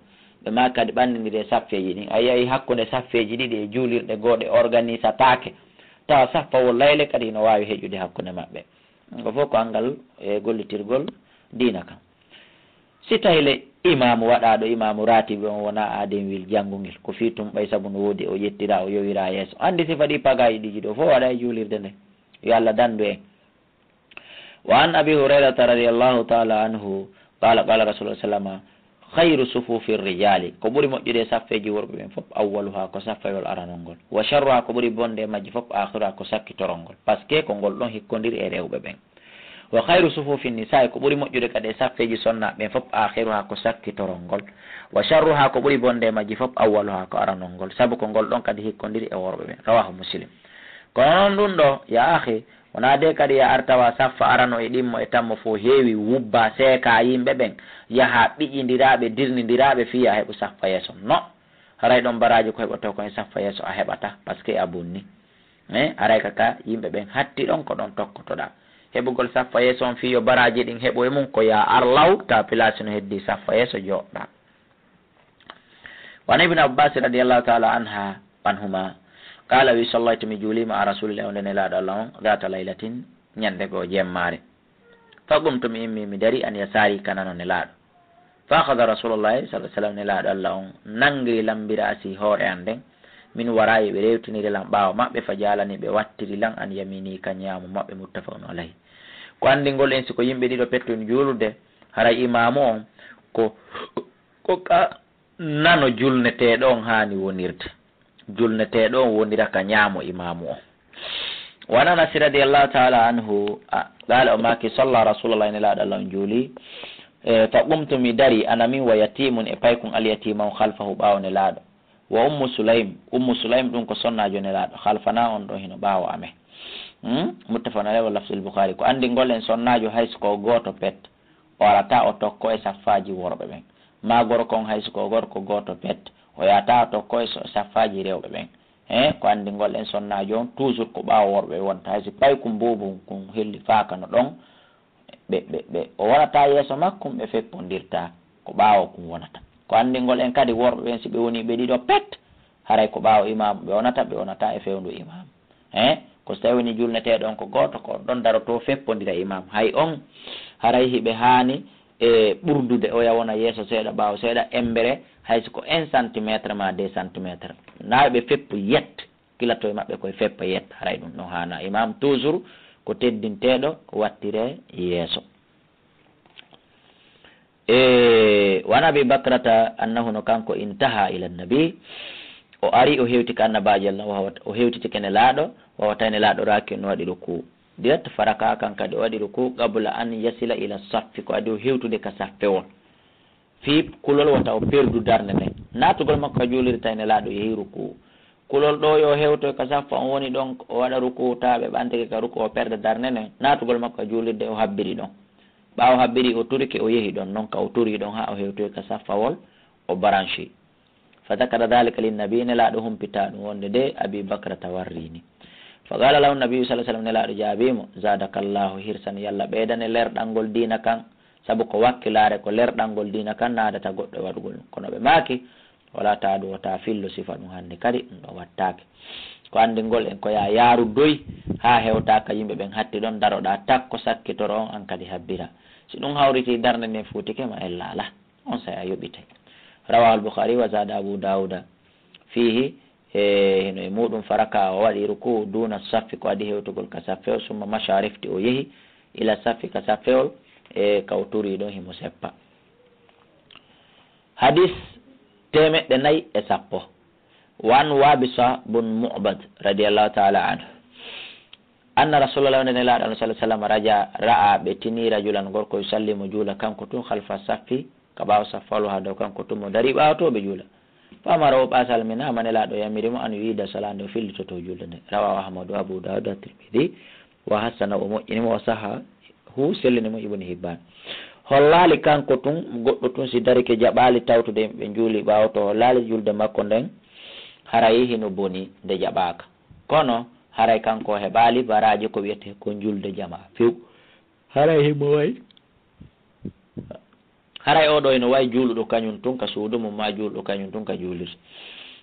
Ɓe maaki kadi ɓanndindire saffeeji ɗin. A yi'ay hakkunde saffeeji ɗiɗi e juulirɗe goo ɗe organisataake. Tawa saffawol layle kadi hino waawi heƴude hakkunde maɓɓe. Ko fof ko anngal e gollitirgol diina kan. Si tawi le imaamu waɗaaɗo imaamu raatibi on wonaa aaden wil janngungel, ko fii tun ɓay sabu no woodi o ƴettiraa o yowira yeeso. Anndi sifa ɗi pagaayi ɗi jiɗo fof waɗa e juulirde nde. Yo Allah danndu en. Wa an Abi Hurayrata radiyallahu ta'ala anhu, qala, qala Rasulullah sallama, khayru sufufi rijali, ko ɓuri moƴƴude e saffeeji worɓe ɓen fof, awwaluha, ko saffayol aranol ngol. Wa sharruha, ko ɓuri bonde e majji fof, akhiruha, ko sakkitorol ngol. Parce que ko ngol ɗon hikkondiri e rewɓe ɓen. Wa khayru sufufi nisa'i, ko ɓuri moƴƴude kadi e saffeeji sonnaaɓe ɓen fof, akhiruha, ko sakkitorol ngol. Wa sharruha, ko ɓuri bonde e majji fof, awwaluha, ko aranol ngol. Sabu ko ngol ɗon kadi hikkondiri e worɓe ɓen. Rawahu Muslim. Kono non ɗun ɗoo, ya akhi, wonaa de kadi ya ar tawa saffa arano e ɗimmo e tammo fof heewi, wubba, seeka yimɓe ɓen, yaha ɓiƴindiraaɓe, dirnindiraaɓe fii ya heɓu saffa yeeso. No, haray ɗon baraaji ko heɓotoo kon e saffa yeeso a heɓata, parce que a bonni. Mais haray ka ka yimɓe ɓen hatti ɗon ko ɗon tokkotoɗaa. Heɓugol saffa yeeso on fii yo baraaji ɗin heɓu e mun ko ya ar law, ta place no heddii saffa yeeso jooɗoɗaa. Wa an Ibn Abbas radiyallahu ta'ala anha, anhuma, qala, wi, sallaytu, mi juuli, ma'a Rasulillahi, wonde Nelaaɗo Allah on, dhata laylatin, ñande goo jemmaare. Fa qumtu, mi immi, mi dari, an yasaari, ka nano Nelaaɗo. Fa akhadha Rasulullahi sallallahu alaihi wasallam, Nelaaɗo Allah on, nangiri lan bi ra'si, hoore an nden, min wara'i, ɓe rewtiniri lan ɓaawo maɓɓe, fa ja'alani, ɓe wattiri lan, an yamini, ka ñaamo maɓɓe, muttafaqun alayhi. Ko anndingol en si ko yimɓe ɗiɗo pettun juulude, haray imaamu on ko Ko ka nano julneteeɗo on haani wonirde. Julneteeɗo on wonira ka ñaamo imaamu on. Wa an Anas radiyallahu ta'ala anhu, a, qala, o maaki, salla Rasulullah, Nelaaɗo Allah on juuli, e, fa qumtu, mi dari, ana min wa yatimun e paykun alyatima on khalfahu ɓaawo Nelaaɗo. Wa Ummu Sulaym, Ummu Sulaym ɗun ko sonnaajo Nelaaɗo, khalfana on ɗon hino ɓaawo amen. Hmm? Muttafaqun alayhi wa lafzul Bukhari. Ko anndingol en sonnaajo hay so ko gooto pet. O arataa o tokko e saffaaji worɓe ɓen. Maa gorko on hay si ko gorko gooto pet, o yahataa o tokko e so-, saffaaji rewɓe ɓen. He, ko anndingol en sonnaajo on, toujours ko ɓaawo worɓe wonta. Hay si paykun buubun kun hellifaaka no ɗon, ɓe, ɓe, ɓe, o wonataa yeeso makkun, ɓe feppondirtaa. Ko ɓaawo kun wonata. Ko anndingol en kadi worɓe ɓen, si ɓe wonii ɓe ɗiɗo pet, haray ko ɓaawo imaamu ɓe wonata, ɓe wonataa e fewndo imaamu. He, ko so tawi woni julneteeɗo on ko gooto, ko on ɗon darotoo feppondira e imaamu. Hay on, haray hiɓe haani e ɓurdude, oya wona yeeso seeɗa, ɓaawo seeɗa, embere, hay so ko un centimètre maa deux centimètres. Naa ɓe feppu yet, kila to e maɓɓe koye feppa yet, haray ɗun ɗon haanaa. Imaamu toujours ko teddinteeɗo, wattire yeeso. E, wa an Abi Bakrata annahu, no kanko, intaha ila nabi, o ari o hewti ka Annabaajo Allah, wa huwa, o hewtitike Nelaaɗo, wa huwa, tawi Nelaaɗo raaki no waɗi ruku. Direct faraka kan kadi o waɗi ruku, qabla an yasila ila saffi, ko adi o hewtude ka saffewol. Fii kulol wota o perdu darnde nden. Naatugol makko ka juulirde tawi Nelaaɗo yehi ruku. Kulol ɗoo yo hewtoy ka saffa on woni ɗon, o waɗa ruku, tawa ɓe ɓantike ka ruku, o perda darnde nden. Naatugol makko ka juulirde o habbiri ɗon. Ɓaawo habbiri, o turike, o yehi ɗon, non ka o turi ɗon haa o hewtoyi ka saffawol, o baranci. Fa dakara dhalika linnabi, Nelaaɗo humpita ɗum wonde de Abi Bakrata warri ni. Fa qala lahu nabi sallallahu alaihi wasallam, Nelaaɗo jaabi mo, zadaka Allahu hirsan, Yalla ɓeydane lerɗangol diina kan, sabu ko wakkilaare, ko lerɗangol diina kan naadata goɗɗo e waɗugol ɗum. Kono ɓe maaki, Wala taadu, wota fillo sifa ɗum hannde kadi, ɗum ɗon wattaake. Ko anndingol en ko yaa yaaru doy haa hewta ka yimɓe ɓen hatti ɗon, daroɗaa takko sakkitoro on, an kadi habbira. Si ɗum hawriti darnde nden fuutike ma, ella alaa. On saa'i a yoɓitay. Rawahu al-Bukhari wa zada Abu Dawuda. Fiihi, e, hino e muɗum faraka o waɗi ruku duna saffi, ko adi hewtugol ka saffewol, summa masha refti o yehi ila saffi ka saffewol, e, ka o turi ɗon himo seppa. Hadis teemeɗɗe nayi e sappo. Wa an Wabisa bun Mu'bad radiyallahu ta'ala anhu. Anna Rasulallah, wonde Nelaaɗo Allah sallallahu alaihi wasallam, raja, ra'a, ɓe tini rajulan, gorko, yusalli, mo juula, kanko tun, khalfa saffi, ka ɓaawo saffawol, ha dow kanko tun, mo dari ɓaawo to ɓe juula. Fa amara, o ɓa salminama, Nelaaɗo yamiri mo, an yu'ida sala, nde o fillitoto julde nde. Rawahu Ahmadu, Abu Dawud, Tirmidhi, wa hassana, o moƴƴini mo, wa sahha, Hu sellini mo Ibn Hibban. Hollaali kanko tun, goɗɗo tun si darike jaɓaali tawtude yimɓe njuuli ɓaawo to hollaali julde makko nden, haray hino boni nde jaɓaaka. Kono haray kanko o heɓaali baraaji ko wiyetee ko julde jamaa few. Haray himo wayi, haray oo ɗoo hino wayi juuluɗo kañun tun ka suudu mum, maa juuluɗo kañun tun ka juulirde.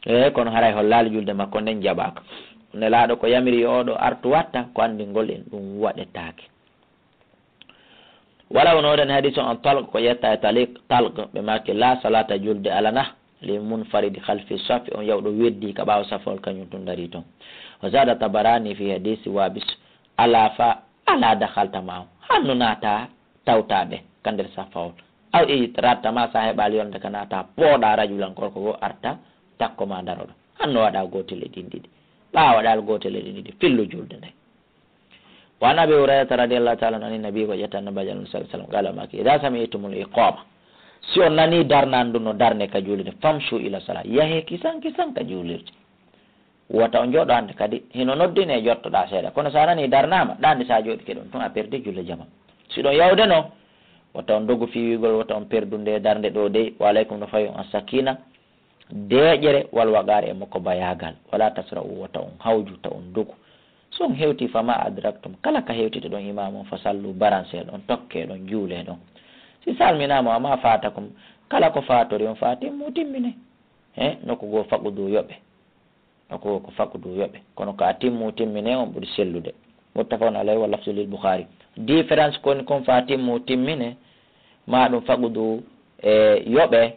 E, kono haray hollaali julde makko nden jaɓaaka. Nelaaɗo ko yamiri yo oo ɗoo artu watta, ko anndingol en ɗun waɗetaake. Wala wono oɗon hadis on, an talq ko ƴetta e taliq, talq, ɓe maaki la salata julde alana li munfaridi khalfi safi, on yawɗo weddi ka ɓaawo safawol kañum tun dari ton. Wa zada Tabarani fi hadisi Wabis, ala fa, ala dakhalta ma'ahu, hanno naata tawtaɓe ka nder safawol. Aw ijtaratta ma sa heɓali yonde ka naata pooɗa rajulan gorko goo arta takko ma daroɗo. Hanno waɗa gootel e ɗin ɗiɗi. Ɓaawo waɗal gootel e ɗin ɗiɗi, fillu julde nden. Wa an Abi Hurayrata radiyallahu ta'ala anhu, anin Nabi ko ƴetta Annabi sallallahu alaihi wasallam, qala maki, idha sami'tumul iqama, si on nani darnandu no darne ka juulirde, famshu ila salah, yahe kisan kisan ka juulirde. Wota on jooɗo hande kadi, hino noddine jottoɗa seeɗa. Kono sa nani darnama, ɗa andi sa jooɗike ɗon tun a perdi julle jama. Si ɗon yawde no, wota on dogu fi wi'ugol, wota on perdu nde darnde ɗo dey, wa alaykum no fawi on as-sakina, deeƴere wal waqaari e makko bayaagal. Wala tasra'u, wota on hawju, ta on dogu. So on hewti, fama adraktum, kala ka hewtite ɗon imaamu on, fa sallu, baran seeɗa on, tokke ɗon, juule ɗon. Si salminaama, wa ma fatakum, kala ko fatori on, fa timmu, timmine. He, nokku goo faqudu yoɓe. Nokku goo ko faqudu yoɓe. Kono ka timmu, timmine on ɓuri sellude. Muttafaqun alayhi wa lafzu lil Bukhari. Différence kon, kon fa timmu, timmine, ma ɗum faqudu e yoɓe.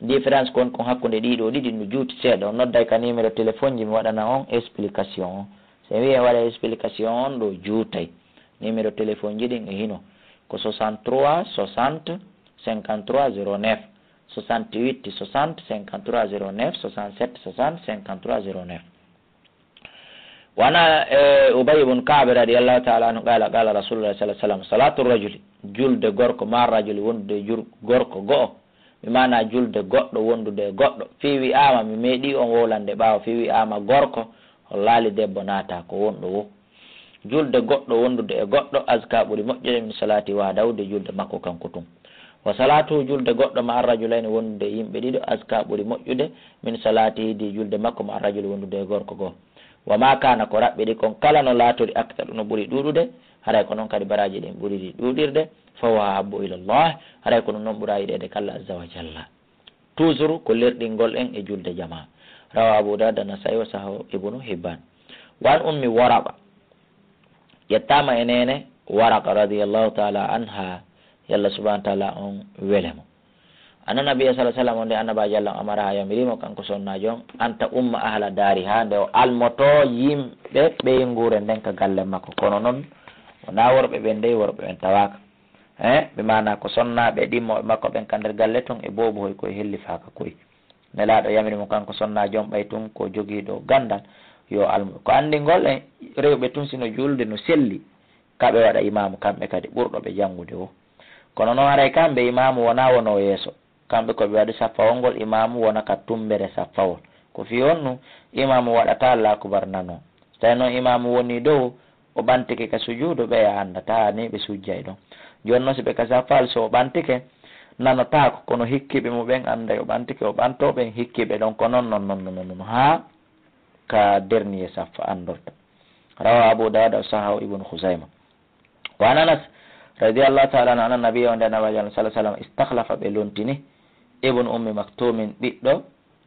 Différence kon kon hakkunde ɗiɗo ɗiɗi no juuti seeɗa. On nodday ka numéro téléphone ji, mi waɗana on explication. So mi wi'e waɗa explication on ɗo juutay. Numéro téléphone ji ɗin e hino ko soixante-trois soixante cinquante-trois zéro neuf, soixante-huit soixante cinquante-trois zéro neuf, soixante-sept soixante cinquante-trois zéro neuf. Wana, eh, Ubay ibn Ka'b radiyallahu ta'ala anhu qala, qala Rasulullah sallallahu alaihi wasallam, salatu rajuli, julde gorko, ma rajuli, wondude jur-, gorko go'o, bi maana julde goɗɗo wondude e goɗɗo, fii wi'aama, mi meeɗi on wowlande ɓaawo, fii wi'aama gorko, o laali debbo naata ko wonɗo wo. Julde goɗɗo wondude e goɗɗo, azka ɓuri moƴƴude min salati wahdahu, de julde makko kanko tun. Wa salatu, julde goɗɗo ma arrajulayni wondude e yimɓe ɗiɗo, azka ɓuri moƴƴude min salati, de julde makko ma arrajuli wondude e gorko goo. Wa ma kana, ko raɓɓiɗi kon kala no laatori, aktaru, no ɓuri ɗuuɗude, haray ko non kadi baraaji ɗin ɓuriri ɗuuɗirde, fa huwa ahabbu ila Allah, haray ko ɗum non ɓura yiɗeede ka Allah azza wa jalla. Toujours ko lerɗingol en e julde jamaa. Rawa Abu Dawud, Nasa'i wa sahahu Ibnu Hibban. Wa an Ummi Waraqa, ƴettaama e neene Waraqa radiyallahu ta'ala anha, yo Allah subhanahu wa ta'ala on wele mo. Anna Nabiyya sallallahu alaihi wasallam, on de Annabaajo Allah amara, ha yamiri mo kanko sonnaajo on, an ta'umma ahla dariha, nde o almoto yimɓe ɓeynguure nden ka galle makko. Kono non wona worɓe ɓen dey, worɓe ɓen tawaaka. Eh, ɓe maana ko sonnaaɓe ɗimmooɓe makko ɓen ka nder galle tun e boobohoy koy hellifaaka koy. Nelaaɗo yamiri mo kanko sonnaajo on ɓay tun ko jogiiɗo gandal, yo almu. Ko anndingol en rewɓe tun si no juulde no selli, ka ɓe waɗa imaamu kamɓe kadi ɓurɗo ɓe janngude wo. Kono non haray kamɓe imaamu wona wono yeeso. Kamɓe ko ɓe waɗi saffawol ngol, imaamu wona ka tumbere saffawol. Ko fii honɗun? Imaamu waɗata Allahu akbar nano. So tawi non imaamu woni dow, o ɓantike ka sujuudu, ɓeya anndataa ni ɓe sujjay ɗon. Jooni non si ɓe ka saffal, so o ɓantike, nanotaako, kono hikkiiɓe mo ɓen annday o ɓantike, o ɓanto ɓen hikkiiɓe ɗon, ko non, non, non, non, non, haa ka dernier saffa anndorta. Rawa Abu Dawud, sahahu Ibn Khuzaima. Wa an Anas radiyallahu ta'ala anhu, anna nabiyya, on de Annabi Allah sallallahu alaihi wasallam, istakhlafa, ɓe lontini, Ibn Ummi Maktumin, ɓiɗɗo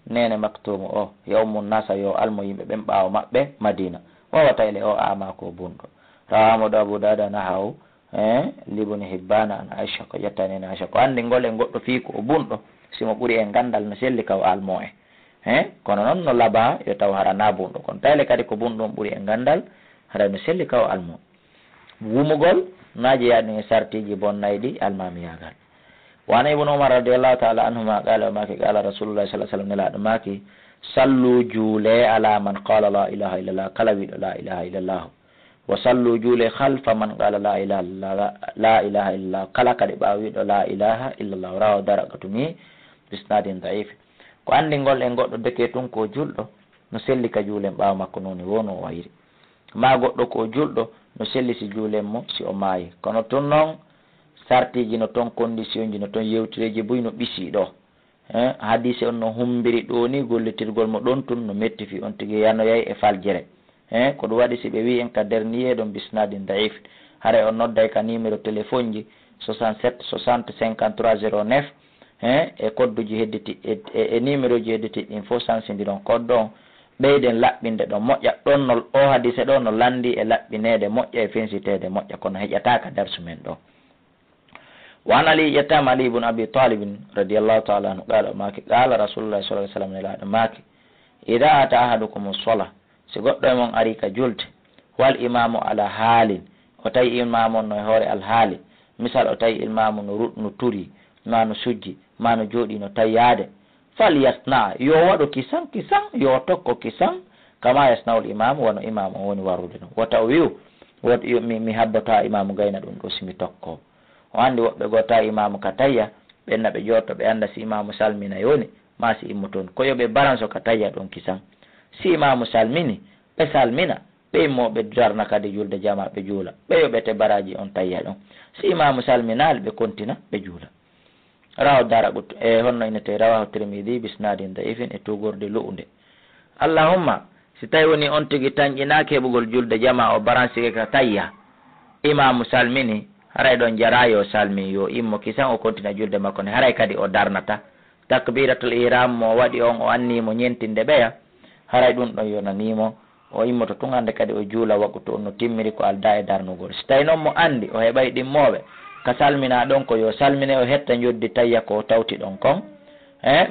neene Maktumu o, ya'ummu nasa, yo almo yimɓe ɓen ɓaawo maɓɓe Madina. Wa huwa, tawi le o ama ko bunɗo. Rawa Ahmadu, Abu Dawud, nahawu, eh, libni Hibbana an Aisha, ko ƴetta neene Aisha. Ko anndingol en goɗɗo fii ko o bunɗo, si mo ɓuri en gandal no selli ka o almo en. Eh, kono non no laba yo taw hara na bunɗo. Kono tawi le kadi ko bunɗo on ɓuri en gandal, hara no selli ka o almo. Wumugol na jeyaa ɗum e sartiiji bonnayɗi almaamiyaagal. Wa an Ibnu Umar radiyallahu ta'ala anhuma qala, o maaki, qala Rasulullah sallallahu alaihi wasallam, Nelaaɗo maaki, sallu, juule, ala man qala la ilaha illallah, kala wiɗo la ilaha illallah. Wa sallu, juule, khalfa man qala la ilaha illallah, la ilaha illallah, kala kadi ɓaawo wiɗo la ilaha illallah. Rawahu Daraqutni bi isnadin da'if. Ko anndingol en goɗɗo deke tun ko julɗo, no selli ka juulen ɓaawo makko, non woni o wayri. Maa goɗɗo ko o julɗo, no selli si juulen mo si o maayi. Kono tun noon, sartiiji no toon, kondisionji no toon, yewtireeji buy no ɓisii ɗo. Eh, hadiise on no hummbiri ɗoo ni, gollitirgol mo ɗon tun no metti fii on tigi yanoyay e faljere. Eh, ko ɗum waɗi si ɓe wi'i en ka dernier ɗon bisnadin da'if, haray on nodday ka numéro téléphone ji soixante-sept soixante cinquante-trois zéro neuf, eh, e kodduji hedditi-, e, e, e numéro ji hedditiiɗi ɗin fof sansindiron koddo on, ɓeyden laɓɓinde ɗon moƴƴa. Ɗon no, o hadiise ɗo no lanndii e laɓɓineede moƴƴa e fensiteede moƴƴa, kono heƴataa ka darsu men ɗo. Wa an Ali, ƴettaama Ali ibn Abi Talib radiyallahu ta'ala anhu, qaala, o maaki, qaala Rasulullah sallallahu alaihi wasallam, Nelaaɗo maaki, "Idha ata ahadukumus salah, si goɗɗo e mon ari ka julde, wal imamu ala halin, o tawi imaamu on no e hoore alhaali, misal o tawi imaamu no ru-, no turi, ma no sujji, ma no jooɗii no tayyaade, fal yasna, yo waɗu kisan kisan, yo tokko kisan, kama yasna'ul imamu, wano imaamu on woni warrude non. Wota o wi'u, wot-, yo, mi, mi habboto haa imaamu gayna ɗum ɗo si mi tokko." O anndi woɓɓe goo tawi imaamu ka tayya, ɓen na ɓe jooɗto, ɓe annda si imaamu salmina yoni, maa si immoto ni. Ko yo ɓe baranso ka tayya ɗon kisan. Si imaamu salmini, ɓe salmina, ɓe immoo ɓe darna kadi julde jamaa ɓe juula. Ɓe yoɓete baraaji on tayya ɗon. Si imaamu salminaali, ɓe kontina, ɓe juula. Rawahu Daraqut-, e honno innete, rawahu Tirmidhi bisnadin da'ifin, e tuugorde lu'unde. Allahumma, si tawi woni on tigi tanƴinaaki heɓugol julde jamaa, o baransike ka tayya, imaamu salmini, haray ɗon jaraa yo salmin, yo immo kisan o kontina julde makko nde, haray kadi o darnata. Takbiratul ihram mo o waɗi on, o annii mo ñentinde ɓeya, haray ɗum ɗon yonanii mo. O immoto tun hannde kadi o juula, waqutu on no timmiri ko aldaa e darnugol. Si tawi non mo anndi o heɓay ɗimmooɓe ka salminaa ɗon, ko yo salmine, o hetta njoddi tayya ko o tawti ɗon kon, eh,